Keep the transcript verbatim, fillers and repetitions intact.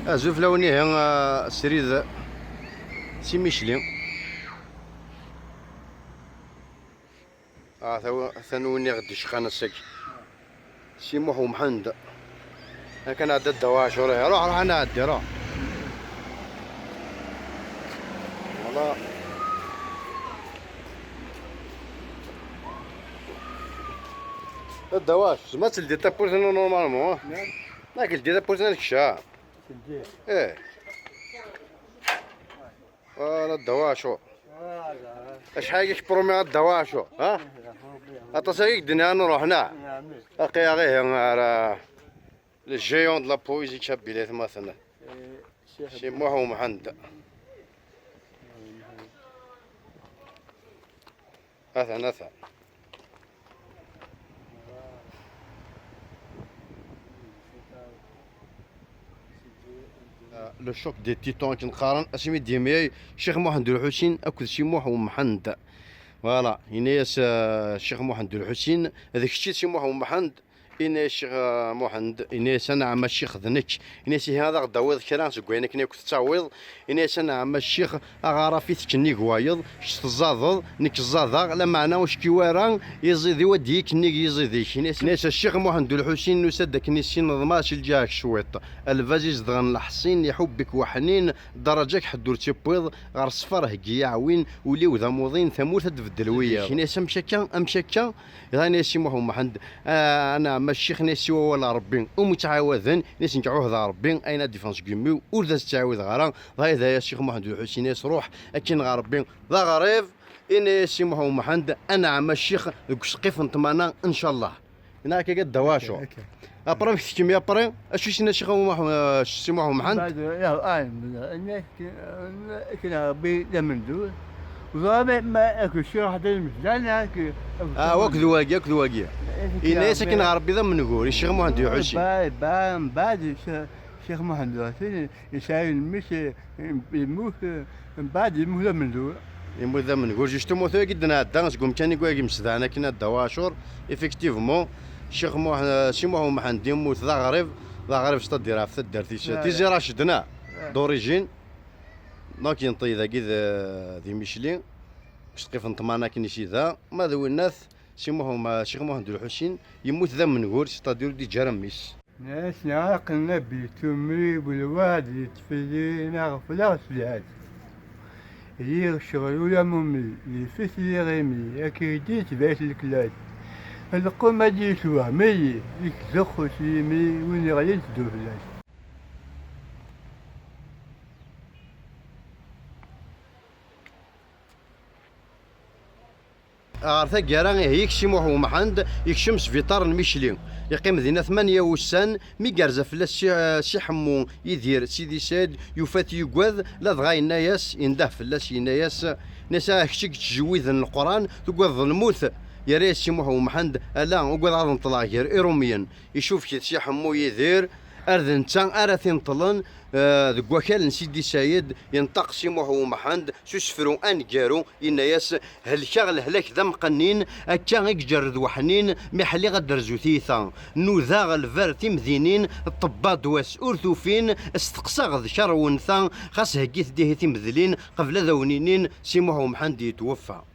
Azul fell-awen, ihi, ah, srid si Micli. Ah, taw-, atan win i ɣ-d-icqan ass-agi. Si Muḥ Umḥend. Akken ɛedda Dda Waɛcur, ihi. Ruḥ, ruḥ, ad nɛeddi, ruḥ. Voilà. A Dda Waɛcur, tzemreḍ ad teldiḍ tawwurt-inu normalement, ah? Naam. Ma teldiḍ tawwurt-inu ad nekcem. Teldiḍ. Eh. Voilà, Dda Waɛcur. Voilà. Acḥal i k-promi a Dda Waɛcur, ha? Aṭas ay k-d-nniɣ ad nruḥ, neɣ? Aql-aɣ ihi ar, euh, le géant de la poésie kabyle, atmaten. Si Muḥ Umḥend. Atan, atan. Le choc des titans akken qqaren, asmi d-yemyay Ccix Muḥend Ulḥusin akked Si Muḥ Umḥend. Voilà, yenna-yas, euh, Ccix Muḥend Ulḥusin, d kečč i d Si Muḥ Umḥend? Yenna-yas Ccix, euh, Muḥend, yenna-yas: "Anɛam a ccix, d nekk." Yenna-yas: "Ihi ad aɣ-d-tawiḍ kra seg wayen akken akk tettawiḍ?" Yenna-yas: "Anɛam a ccix, aɣaraf i tekkennig wayeḍ, kečč teẓẓadeḍ, nekk ẓẓadeɣ, lameɛna ur ckiw ara iẓid-iw ad d-yekkennig yiẓid-ik." Yenna-yas, yenna-yas Ccix Muḥend Ulḥusin, nusa-d akken issin neḍmeɛ si lǧiha-k cwiṭ. Lbaz izedɣen leḥṣin, iḥubb-ik weḥnin, ddaraǧa-k ḥedd ur tt-iwwiḍ, ɣer ṣṣfar heggi aɛwin, ul-iw d amuḍin, tamurt ad tbeddel wiyaḍ. Yenna-yas: "Amek akka, amek akka?" Yenna-yas Si Muḥ Umḥend: "Ah, anɛam a ccix, yenna-yas, i wawal n Ṛebbi, umi ttɛawaden, yenna-yas, nekk ɛuhdeɣ Ṛebbi, ayen ad d-iffɣen seg imi-w, ur d as-ttɛawideɣ ara." Dɣa yenna-yas Ccix Muḥend Ulḥusin, yenna-yas: "Ruḥ, akken ɣer Ṛebbi, d aɣrib." Yenna-yas Si Muḥ Umḥend: "Anɛam a ccix, deg usqif n ṭṭmana, ncallah." Yenna akka Dda Waɛcur. Après, amek tekkem, après? Acu i s-yenna Ccix Muḥ-, Si Muḥ Umḥend? Mbeɛd, ya, ah, mbeɛd, akken Ṛebbi d amendur. Ẓriɣ ma, ma akked Ccix Ḥasan Mezlan, ak-, Ah, akked wagi, akked wagi. Yenna-yas akken ɣer Ṛebbi d amengur, i Ccix Muḥend Ulḥusin. Ba-, ba-, mbeɛd, Ccix Muḥend Ulḥusin, yesɛa mmi-s, eh, yemmut, eh, mbeɛd yemmut d amendur. Yemmut d amendur, justement, tura i d-nɛedda seg umkan i wagi msedɛen akken a Dda Waɛcur, effectivement, Ccix Muḥ-, Si Muḥ Umḥend yemmut d aɣrib, d aɣrib, c'est-à-dire ɣef taddart-is, Tizi Raced, neɣ? D'origine. Donc, yenṭi dagi d, di Micli, sqif n ṭṭmana akken i s-yenna, ma d winnat, Si Muḥ-, Ccix Muḥend Ulḥusin, yemmut d amengur, c'est-à-dire ur d-yeǧǧi ara mmi-s. Nna-as: "Nɛaq Nnbi, tumri, belwaɛd yeṭṭef-iyi, neɣ ɣefleɣ s lɛad. Lliɣ ccɣel ula mummi, yif-it liɣ imi, akken i d-yetbeɛ leklad. Lqum ad d-yeswehmi, yettzuxxu s yimi, win iɣlin teddu fell-as." Ɣer taggara, ihi, yekcem Muḥ Umḥend, yekcem sbiṭar n Micli. Yeqqim dinna tmanya wussan, mi yerza fell-as Si, Si Ḥemmu Yidir Sidi Saɛid, yufa-t yugad, ladɣa yenna-yas, yendeh fell-as, yenna-yas, yenna-yas: "Ah, kečč i yettjewwiden Leqran, tugadeḍ lmut?" Yerra-yas Si Muḥ Umḥend: "Ala, ugadeɣ ad neṭleɣ gar Irumyen." Icubek-it Si Ḥemmu Yidir, ar d netta ara t-ineṭlen, eh, deg wakal n Sidi Saɛid, yenṭeq Si Muḥ Umḥend s usefru aneggaru, yenna-yas: "Helkeɣ lehlak d amqennin, akka i ijerred weḥnin, mi ḥliɣ ad d-terzu tiyita. Nudaɣ lbar timdinin, ṭṭebba d wass ur t-ufin, steqsaɣ d kerwenta, xas heggit-d ihi timedlin, qbel ad awen-inin, Si Muḥ Umḥend yettwaffa."